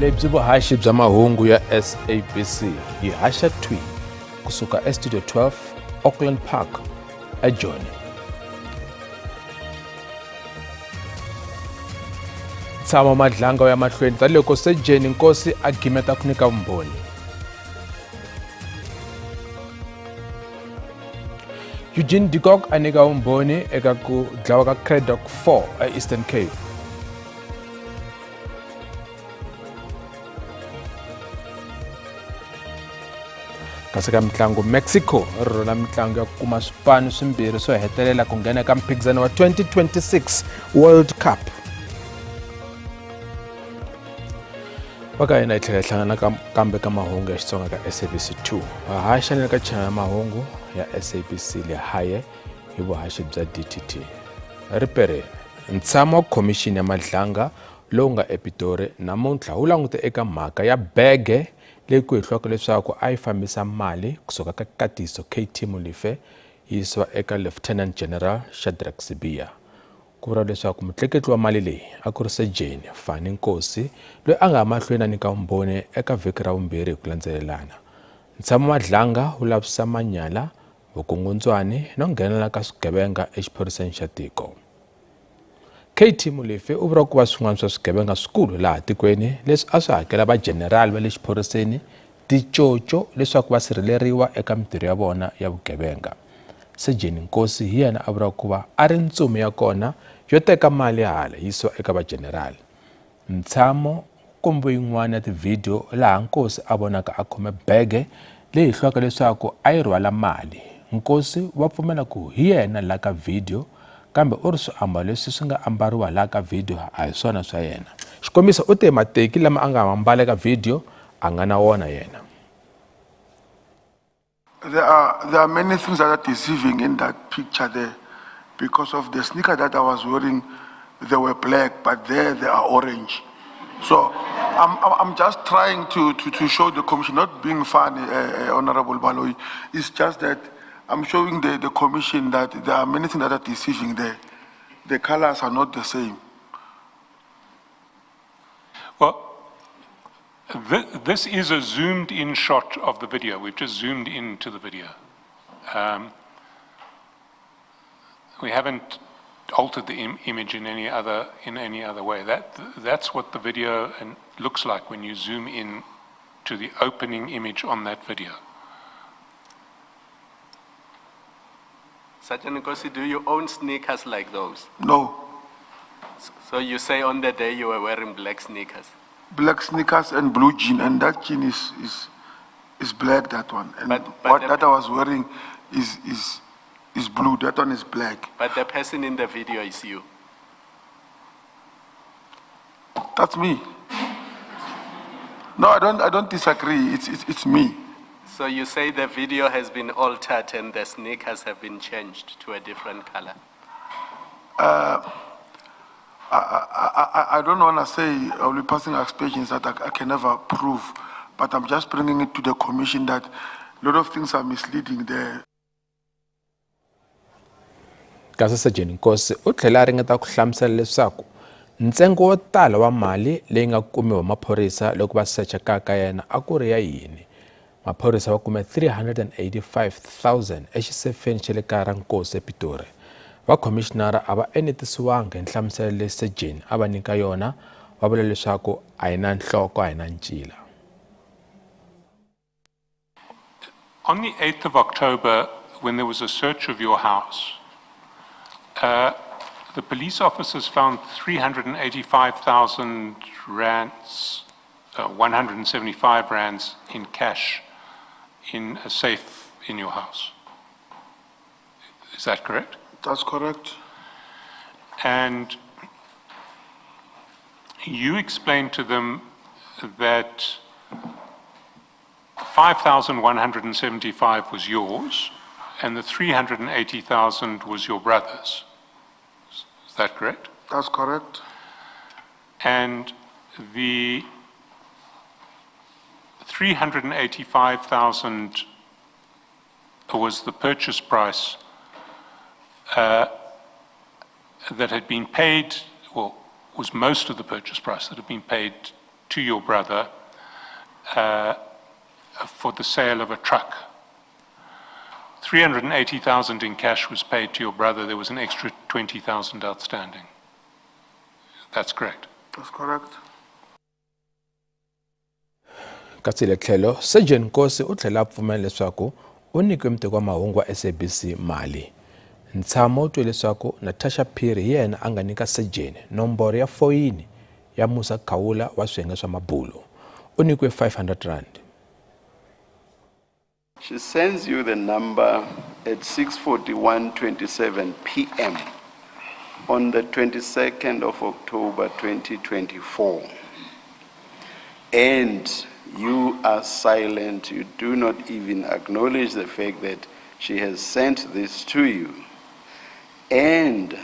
Lebyi vuhaxi bya mahungu ya SABC yi haxa thwi kusuka eStudio 12 Auckland Park eJoni. Ntshamo Madlanga wu ya mahlweni tanihiloko Sejeni Nkosi a gimeta ku nyika vumbhoni. Eugene de Kock a nyika vumbhoni eka ku dlawa ka Cradock 4 eEastern Cape. Kasi ka mitlangu Mexico ri rhurhela mitlangu ya ku kuma swipanu swimbirhi swo hetelela ku nghena eka mphikizano wa 2026 World Cup. Va ka hina hi tlhela hi hlangana kambe ka mahungu ya Xitsonga ka SABC 2. Haxa ni le ka channel ya mahungu ya SABC Lehae hi vuhaxi bya DTT. Ripereni, ntshamo wa khomixini ya Madlanga lowu nga ePitori namuntlha wu langute eka mhaka ya bege leyi ku hehliwaka leswaku a yi fambisa mali kusuka ka Katiso KT Molefe yi yisiwa eka Lieutenant General Shadrack Sibiya. Ku vuriwa leswaku mutleketli wa mali leyi a ku ri Sejeni Fani Nkosi loyi a nga ya mahlweni a nyika vumbhoni eka vhiki ra vumbirhi hi ku landzelelana. Ntshamo Madlanga wu lavisisa manyala, vukungundzwani no nghenelela ka swigevenga exiphoriseni xa tiko. KT Molefe u vuriwa ku va swin'wana swa swigevenga swikulu laha tikweni leswi a swi hakela vajenerali va le xiphoriseni ticoco leswaku va sirheleriwa eka mitirho ya vona ya vugevenga. Sejeni Nkosi hi yena a vuriwa ku va a ri ntsumi ya kona yo teka mali ya hala yi yisiwa eka vajenerali. Ntshamo wu kombiwe yin'wana ya tivhidiyo laha Nkosi a vonaka a khome bege leyi hehliwaka leswaku a yi rhwala mali. Nkosi wa pfumela ku hi yena la ka vhidiyo kambe u ri swiambalo leswi swi nga ambariwa laha ka vhidiyo a hi swona swa yena. Xikombiso, u te mateki lama a nga ma mbala eka vhidiyo a nga na wona yena. There are many things that are deceiving in that picture there because of the sneaker that I was wearing, they were black, but there they are orange. So I'm just trying to show the commission, not being funny, Honorable Baloyi, it's just that I'm showing the commission that there are many things that are deceiving there. The colors are not the same. Well, this is a zoomed in shot of the video. We've just zoomed into the video. We haven't altered the image in any other way. That's what the video looks like when you zoom in to the opening image on that video. Sergeant Nkosi, do you own sneakers like those? No. So you say on the day you were wearing black sneakers? Black sneakers and blue jean, and that jean is black, that one. And But what the that I was wearing is blue, that one is black. But the person in the video is you. That's me. No, I don't disagree. It's me. So you say the video has been altered and the sneakers have been changed to a different color? I don't want to say I'll be passing expressions that I can never prove, but I'm just bringing it to the commission that a lot of things are misleading there. Kasi Sejeni Nkosi u tlhela a ringeta ku hlamusela leswaku ntsengo wo tala wa mali leyi nga kumiwa maphorisa loko va secha kaya ka yena a ku ri ya yini. Maphorisa va kume 385,000 exisefeni xa le kaya ra Nkosi ePitori. Vakhomishinara a va enetisiwanga hi nhlamuselo leyi Sejeni a va nyika yona, va vula leswaku a yi na nhloko a yi na ncila. On the 8th of October, when there was a search of your house, the police officers found 385,000 rands, 175 rands in cash in a safe in your house. Is that correct? That's correct. And you explained to them that 5,175 was yours and the 380,000 was your brother's. Is that correct? That's correct. And the 385,000 was the purchase price that had been paid, or was most of the purchase price that had been paid to your brother for the sale of a truck. 380,000 in cash was paid to your brother. There was an extra 20,000 outstanding. That's correct. That's correct. Kasi le tlhelo Surgeon Nkosi u tlhela a pfumela leswaku u nyikiwe muteki wa mahungu wa SABC mali. Ntshamo u twe leswaku Natasha Phiri hi yena a nga nyika Surgeon nomboro ya foyini ya Musa Khawula wa swiyenge swa mabulu. U nyikiwe 500 rand. She sends you the number at 6:41:27 p.m. on the 22nd of October 2024. And you are silent. You do not even acknowledge the fact that she has sent this to you. And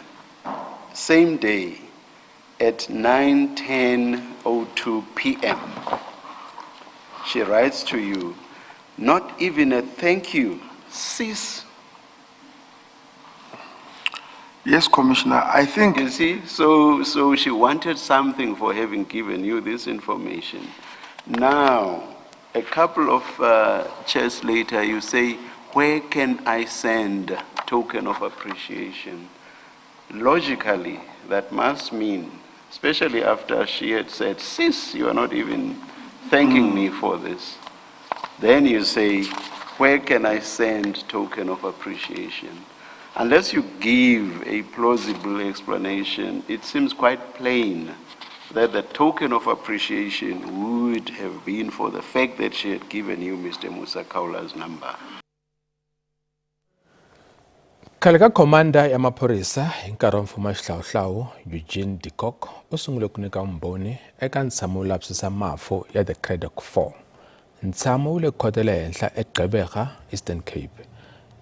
same day at 9:10:02 p.m., she writes to you, not even a thank you, sis. Yes, Commissioner. I think You see, so she wanted something for having given you this information. Now, a couple of chats later, you say, where can I send token of appreciation? Logically, that must mean, especially after she had said, sis, you are not even thanking me for this. Then you say, where can I send token of appreciation? Unless you give a plausible explanation, it seems quite plain that the token of appreciation would have been for the fact that she had given you Mr. Musa Khawula's number. Khale ka khomanda ya maphorisa hi nkarhi wa mfumo wa xihlawuhlawu Eugene de Kock u sungule ku nyika vumbhoni eka ntshamo wo lavisisa mafu ya the Cradock Four. Ntshamo wu le khoto ya le henhla eGqeberha, Eastern Cape.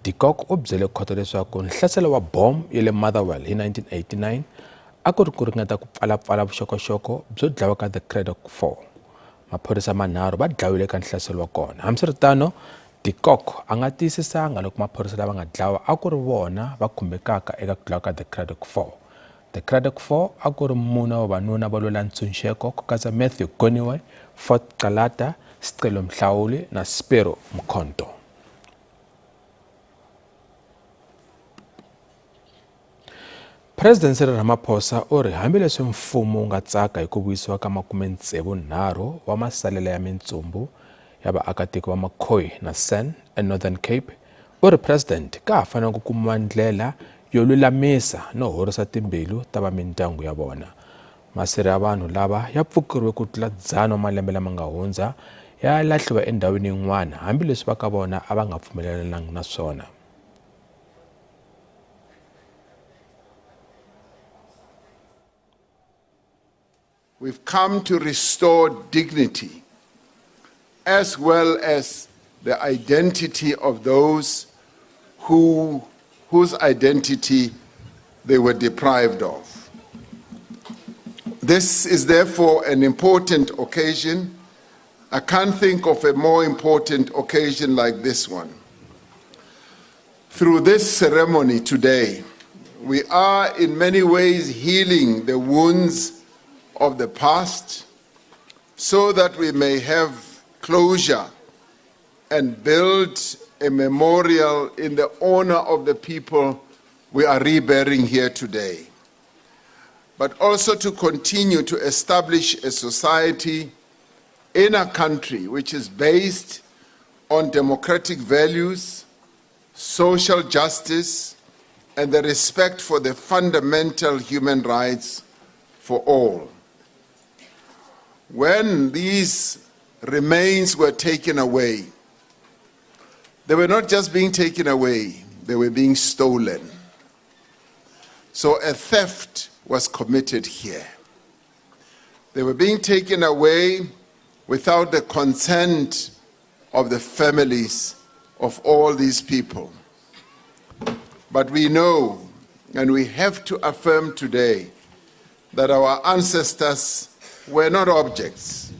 De Kock u byele khoto leswaku nhlaselo wa bomo ya le Motherwell hi 1989 a ku ri ku ringeta ku pfalapfala vuxokoxoko byo dlawa ka the Cradock Four. Maphorisa manharhu va dlayiwile eka nhlaselo wa kona. Hambiswiritano, De Kock a nga tiyisisanga loko maphorisa lava nga dlawa a ku ri vona va khumbekaka eka ku dlawa ka the Cradock Four. The Cradock Four a ku ri mune wa vavanuna vo lwela ntshunxeko ku katsa Matthew Goniwe, Fort Calata, Sicelo Mhlawuli na Spiro Mkhonto. President Cyril Ramaphosa u ri hambileswi mfumo wu nga tsaka hi ku vuyisiwa ka 63 wa masalela ya mintsumbu ya vaakatiko va Makhoi na San eNorthern Cape, u ri President ka ha fanele ku kumiwa ndlela yo lulamisa no horisa timbilu ta va mindyangu ya vona. Masirha ya vanhu lava ya pfukeriwe ku tlula dzana wa malembe lama nga hundza ya lahliwa endhawini yin'wana hambileswi va ka vona a va nga pfumelelananga na swona. We've come to restore dignity as well as the identity of those whose identity they were deprived of. This is therefore an important occasion. I can't think of a more important occasion like this one. Through this ceremony today, we are in many ways healing the wounds of the past so that we may have closure and build a memorial in the honor of the people we are reburying here today, but also to continue to establish a society in a country which is based on democratic values, social justice, and the respect for the fundamental human rights for all. When these remains were taken away, they were not just being taken away, they were being stolen. So a theft was committed here. They were being taken away without the consent of the families of all these people. But we know, and we have to affirm today, that our ancestors were not objects.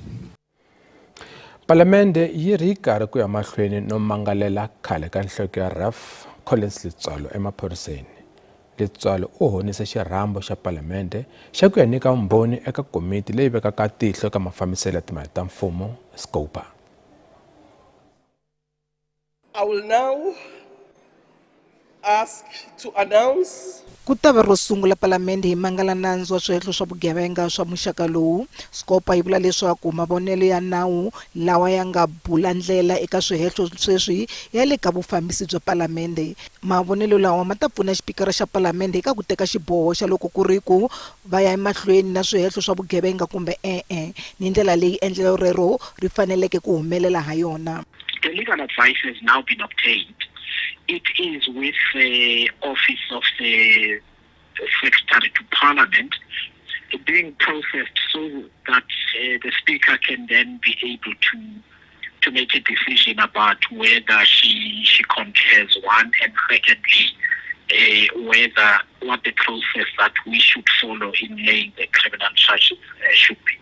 Palamende yi ri karhi ku ya mahlweni no mangalela khale ka nhloko ya RAF Collins Letsoalo emaphoriseni. Letsoalo u honise xirhambo xa Palamende xa ku ya nyika vumbhoni eka komiti leyi vekaka tihlo eka mafambiselo ya timali ta mfumo, SCOPA. I will now ask to announce. Ku ta va ro sungula Palamende yi mangala nandzu wa swihehlo swa vugevenga swa muxaka lowu. SCOPA yi vula leswaku mavonelo ya nawu lawa ya nga bula ndlela eka swihehlo sweswi ya le ka vufambisi bya Palamende. Mavonelo lawa ma ta pfuna Xipikara xa Palamende eka ku teka xiboho xa loko ku ri ku va ya emahlweni na swihehlo swa vugevenga kumbe e-e, ni ndlela leyi endlelo rero ri faneleke ku humelela ha yona. The legal advice has now been obtained. It is with the office of the Secretary to Parliament being processed so that the Speaker can then be able to make a decision about whether she concurs, one, and secondly, whether what the process that we should follow in laying the criminal charges should be.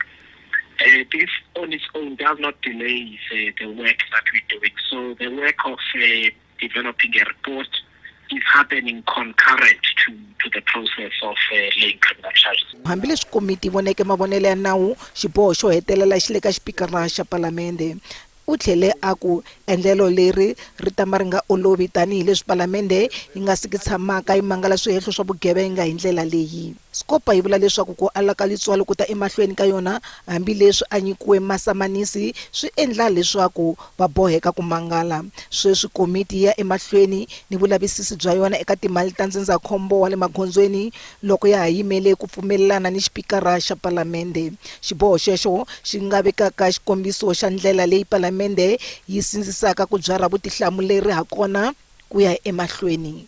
This on its own does not delay the work that we're doing. So the work of developing a report is happening concurrent to the process of laying criminal charges. Hambileswi komiti yi voneke mavonelo ya nawu, xiboho xo hetelela xi le ka xipikara xa Palamende. U tlhele a ku endlelo leri ri tama ri nga olovi tanihileswi Palamende yi nga siki tshamaka yi mangala swihehlo swa vugevenga hi ndlela leyi. SCOPA yi vula leswaku ku ala ka Letsoalo ku ta emahlweni ka yona hambileswi a nyikiwe masamanisi swi endla leswaku va boheka ku mangala. Sweswi komiti yi ya emahlweni ni vulavisisi bya yona eka timali ta ndzindzakhombo wa le magondzweni loko ya ha yimele ku pfumelelana ni xipikara xa Palamende. Xiboho xexo xi nga vekaka xikombiso xa ndlela leyi Palamende yi sindzisaka ku byarha vutihlamuleri hakona ku ya emahlweni.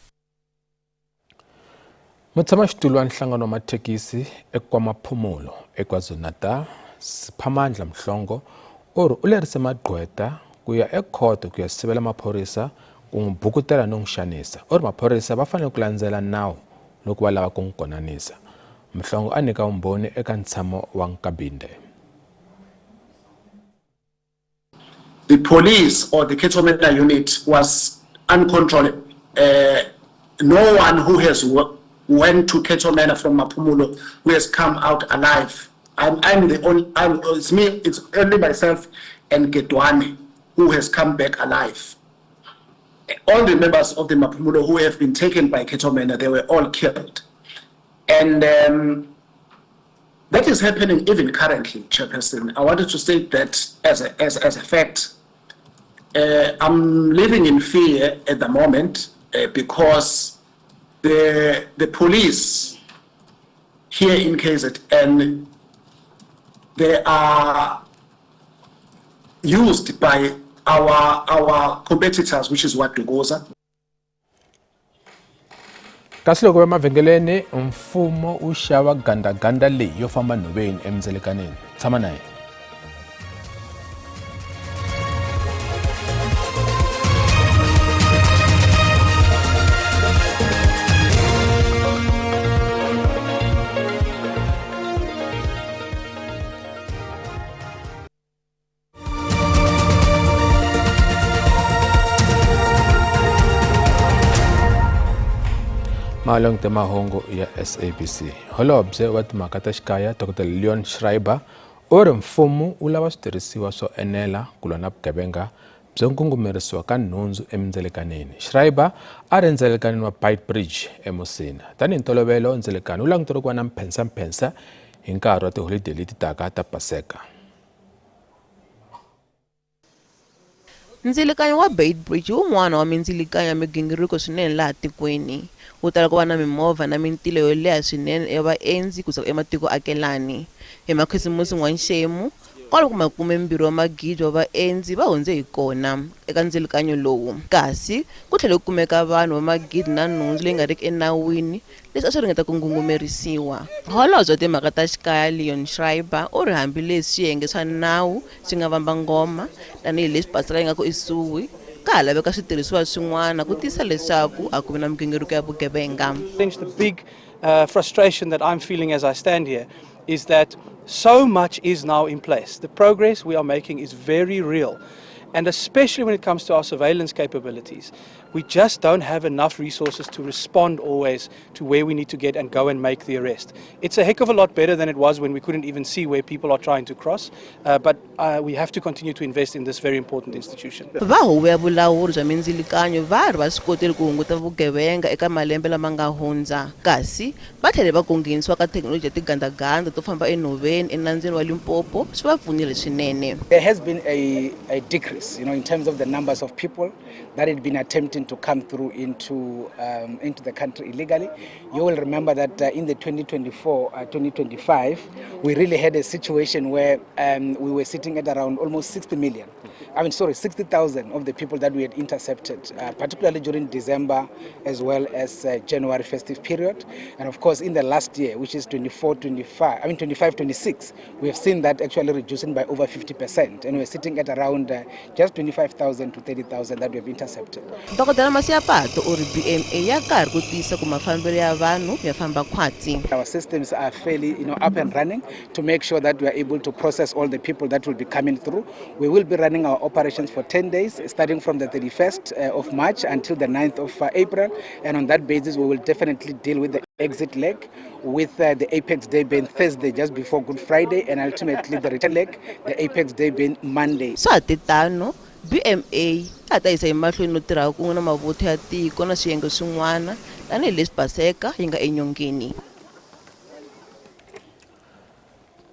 Mutshamaxitulu wa nhlangano wa mathekisi eKwaMaphumulo eKwaZulu-Natal, Siphamandla Mhlongo, u ri u lerise magqweta ku ya ekhoto ku ya sivela maphorisa ku n'wi bukutela no n'wi xanisa. U ri maphorisa va fanele ku landzela nawu loko va lava ku n'wi konanisa. Mhlongo a nyika vumbhoni eka ntshamo wa Nkabinde. The police or the Cato Manor unit was uncontrollable. No one who has went to Cato Manor from Mapumulo who has come out alive. I'm the only, I'm, it's me, it's only myself and Gedwane who has come back alive. All the members of the Mapumulo who have been taken by Cato Manor, they were all killed. And that is happening even currently, Chairperson. I wanted to state that as a fact. I'm living in fear at the moment because the police here in KZN, they are used by our competitors, which is KwaDukuza. Kasi loko va mavhengeleni, mfumo wu xava gandaganda leyi yo famba nhoveni emindzelekaneni. Tshama na yena. Malong te mahungu ya SABC. Holobye wa timhaka ta xikaya Dr. Leon Schreiber u ri mfumo wu lava switirhisiwa swo enela ku lwa na vugevenga byo ngungumerisiwa ka nhundzu emindzelekaneni. Schreiber a ri endzelekaneni wa Beitbridge eMusina. Tanihi ntolovelo, ndzelekano wu languteriwe ku va na mphensamphensa hi nkarhi wa tiholideyi leti taka ta Paseka. Ndzilikanyo wa Beitbridge hi wun'wana wa mindzilikanyo ya migingiriko swinene laha tikweni. Wu tala ku va na mimovha na mintila yo leha swinene ya vaendzi kusuka ematiko-akelani. Hi makhisimusi n'wanxemu, kwalomu ka makumembirhi wa magidi wa vaendzi va hundze hi kona eka ndzilikanyo lowu. Kasi ku tlhele ku kumeka vanhu va magidi na nhundzu leyi nga riki enawini leswi a swi ringeta ku ngungumerisiwa. Holobye wa timhaka ta xikaya Leon Schreiber u ri hambileswi swiyenge swa nawu swi nga vamba ngoma, tanihi leswi Paseka yi nga ku isuhi, ka ha laveka switirhisiwa swin'wana ku tiyisisa leswaku a ku vi na migingiriko ya vugevenga. I think the big frustration that I'm feeling as I stand here is that so much is now in place. The progress we are making is very real, and especially when it comes to our surveillance capabilities. We just don't have enough resources to respond always to where we need to get and go and make the arrest. It's a heck of a lot better than it was when we couldn't even see where people are trying to cross, but we have to continue to invest in this very important institution. Va huvo ya vulawuri bya mindzilikanyo va ri va swi kotile ku hunguta vugevenga eka malembe lama nga hundza, kasi va tlhele va ku nghenisiwa ka thekinoloji ya tigandaganda to famba enhoveni enambyeni wa Limpopo swi va pfunile swinene. There has been a decrease in terms of the numbers of people that had been attempting to come through into the country illegally. You will remember that in the 2024, 2025, we really had a situation where we were sitting at around almost 60 million. I mean, sorry, 60,000 of the people that we had intercepted, particularly during December as well as January festive period. And of course, in the last year, which is 24, 25, I mean 25, 26, we have seen that actually reducing by over 50%. And we're sitting at around just 25,000 to 30,000 that we have intercepted. Dokodela Masiapato u ri BMA ya karhi ku tiyisa ku mafambelo ya vanhu ya famba khwatsi. Our systems are fairly up and running to make sure that we are able to process all the people that will be coming through. We will be running our operations for 10 days, starting from the 31st of March until the 9th of April. And on that basis, we will definitely deal with the exit leg, with the apex day being Thursday just before Good Friday, and ultimately the return leg, the apex day being Monday. Swa ha te tano, BMA ya ha ta yisa emahlweni no tirha kun'we na mavuthu ya tiko na swiyenge swin'wana tanihileswi paseka yi nga enyongeni.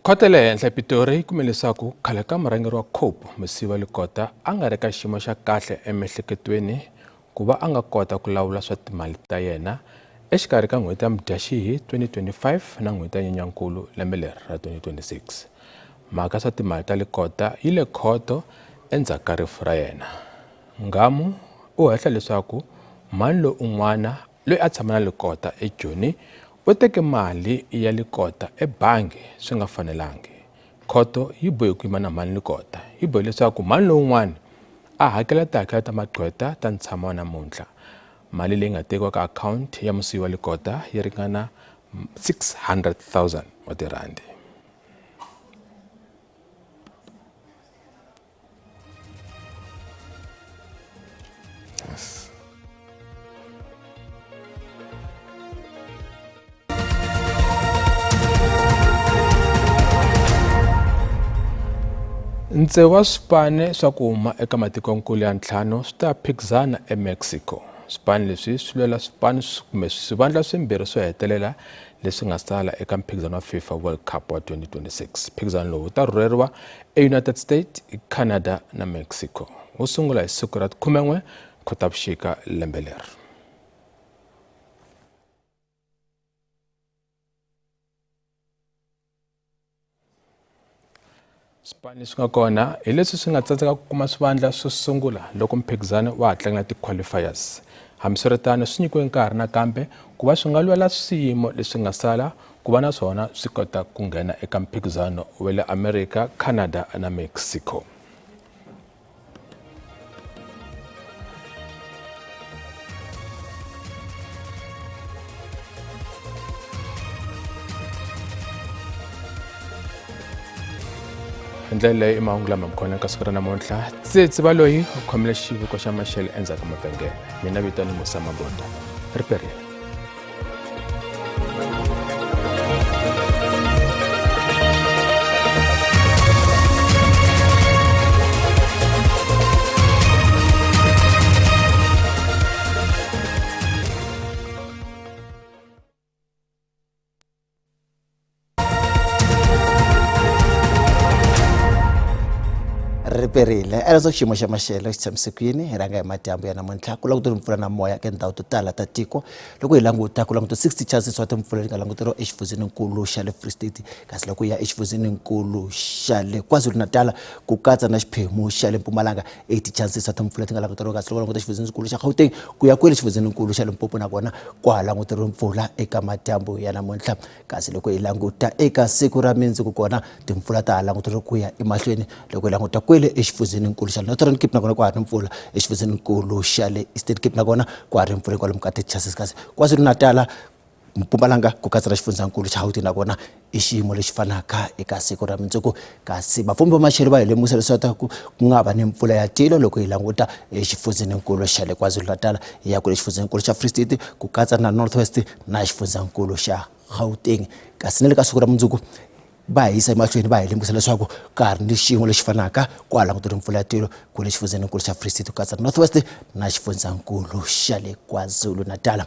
Khoto ya le henhla ePitori yi kume leswaku khale ka murhangeri wa COPE Mosiuoa Lekota a nga ri ka xiyimo xa kahle emiehleketweni ku va a nga kota ku lawula swa timali ta yena exikarhi ka n'hweti ya Mudyaxihi 2025 na n'hweti ya Nyenyankulu lembe leri ra 2026. Mhaka swa timali ta Lekota yi le khoto endzhaku ka rifu ra yena. Nghamu u hehla leswaku mhani loyi un'wana loyi a tshama na Lekota eJoni u teke mali ya Lekota ebangi swi nga fanelangi. Khoto yi bohe ku yima na mhani Lekota, yi bohe leswaku mhani lowun'wana a hakela tihakelo ta magqweta ta ntshamo wa namuntlha. Mali leyi nga tekiwa ka akhawunti ya Mosiuoa Lekota yi ringana 600 000 wa tirhandi. Yes. Ntsevu wa swipane swa ku huma eka matikonkulu ya ntlhanu swi ta phikizana eMexico. Swipano leswi swi lwela swipano kumbe swivandla swimbirhi swo hetelela leswi nga sala eka mphikizano wa FIFA World Cup wa 2026. Mphikizano lowu wu ta rhurheriwa eUnited States, Canada na Mexico. Wu sungula hi siku ra 11 Khotavuxika lembe leri. Swipano leswi nga kona hi leswi swi nga tsandzeka ku kuma swivandla swo sungula loko mphikizano wa ha tlangela ti-qualifiers. Hambiswiritano, swi nyikiwe nkarhi nakambe ku va swi nga lwela swiyimo leswi nga sala ku va na swona swi kota ku nghena eka mphikizano wa le Amerika, Canada na Mexico. Hi ndlela leyi i mahungu lama mi khona ka siku ra namuntlha. Tsitsi va loyi u khomile xiviko xa maxelo endzhaku ka mavhengele. Mina vito ni Musa Mabunda, ri perile. Riperile eleswaku xiyimo xa maxelo xi tshamise ku yini. Hi rhanga hi madyambu ya namuntlha. Ku langutela mpfula na moya ka tindhawu to tala ta tiko. Loko hi languta, ku languta 60 chances wa timpfula leti nga languteriwa exifundzheninkulu xa le Free State, kasi loko hi ya exifundzheninkulu xa le KwaZulu-Natal ku katsa na xiphemu xa le Mpumalanga, 80 chances ta timpfula ti nga languteriwa, kasi loko languta xifundzheninkulu xa Gauteng ku ya kwele xifundzheninkulu xa Limpopo nakona kwa ha languteriwe mpfula eka madyambu ya namuntlha. Kasi loko hi languta eka siku ra mindzuku kona timpfula ta ha languteriwe ku ya emahlweni. Loko hi languta kwele exifundzheninkulu xa Northern Cape nakona kwa ha ri mpfula, exifundzheninkulu xa le Eastern Cape nakona kwa ha ri mpfula kwalomu ka 30 chances, kasi KwaZulu-Natal Mpumalanga ku katsa na xifundzankulu xa Gauteng nakona i xiyimo lexi fanaka eka siku ra mundzuku. Kasi vafumbi va maxelo va hi lemukisa leswaku ku nga va ni mpfula ya tilo loko hi languta exifundzeninkulu xa le KwaZulu-Natal hi ya kule xifundzankulu xa Free State ku katsa na North West na xifundzankulu xa Gauteng. Kasi na le ka siku ra mundzuku va hi yisa emahlweni va hi lemukisa leswaku ka ha ri ni xiyimo lexi fanaka kwala ku tirhi mpfula ya tilo ku le xifundzenikulu xa Free State ku katsa North West na xifundzankulu xa le KwaZulu-Natal.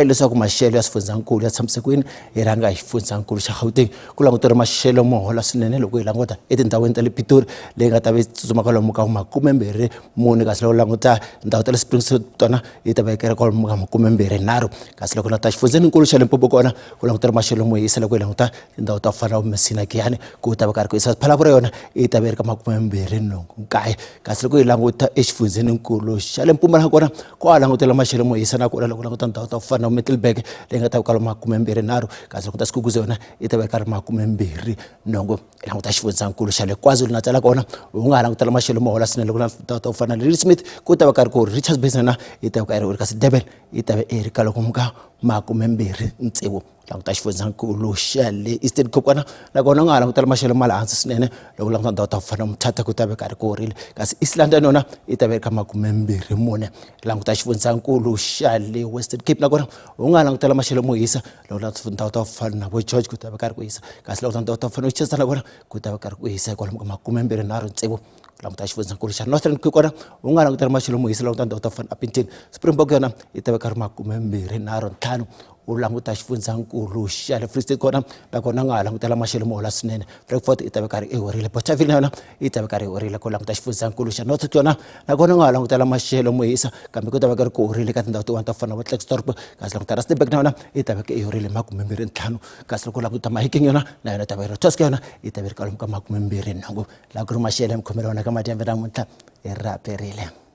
Leswaku maxelo ya swifundzankulu ya tshamise kwini hi rhanga hi xifundzankulu xa Gauteng ku languteriwa maxelo mo hola swinene loko hi languta etindhawini ta le Pitori leyi nga ta va yi tsutsuma kwalomu ka 24 kasi loko languta ndhawu ta le Springs tona yi ta va yi kere kwalomu ka 23 kasi loko languta xifundzenikulu xa Limpopo kona ku languteriwa maxelo mo hisa loko hi languta tindhawu ta ku fana na Messina Giyani ku ta va karhi ku hisa Phalaborwa yona yi ta va yi ri ka 29 kasi loko hi languta exifundzheninkulu xa le Mpumalanga kona ko ha langutela maxelo mo hisa nakona loko languta ndhawu ta ku fana na Middelburg leyi nga ta va kwalomu 23 kasi loko ta Skukuza yona yi ta va yi karhi 28 hi languta xifundzankulu xa le KwaZulu-Natal kona u nga ha langutela maxelo mo hola swinene loko ndhawu ta ku fana na Ladysmith ku ta va karhi ku Richards Bay na yi ta va karhi kasi Durban yi ta va yi ri ka lomu ka 26 languta xifundzankulu xa le Eastern Cape kona nakona u nga ha langutela maxelo ma le hansi swinene loko languta ndhawu ta ku fana na Mthatha ku ta va karhi ku horile kasi East London yona yi ta va eka 24 languta xifundzankulu xa le Western Cape nakona u nga ha langutela maxelo mo hisa loko languta ndhawu ta ku fana na vo George ku ta va karhi ku hisa kasi loko ndhawu ta ku fana na Chester nakona ku ta va karhi ku hisa hikwalomu ka 26 languta xifundzankulu xa Northern Cape kona u nga langutela maxelo mo hisa languta ndhawu ta ku fana na Upington Springbok yona yi ta va karhi 25 u languta xifundzankulu xa le Free State kona nakona u nga ha langutela maxelo mo hola swinene Frankfort yi ta va karhi i horile Bothaville na yona yi ta va karhi i horile ku languta xifundzankulu xa North yona nakona u nga ha langutela maxelo mo hisa kambe ku ta va karhi ku horile ka tindhawu tin'wana ta ku fana na vo Klerksdorp kasi languta Rustenburg na yona yi ta va i horile 25 kasi loko languta Mahikeng yona na yona yi ta va yi ri Tusk yona yi ta va yi ri kwalomu ka 28 laha ku ri maxelo ya mikhomelo wona ka madyambu namuntlha hi raperile.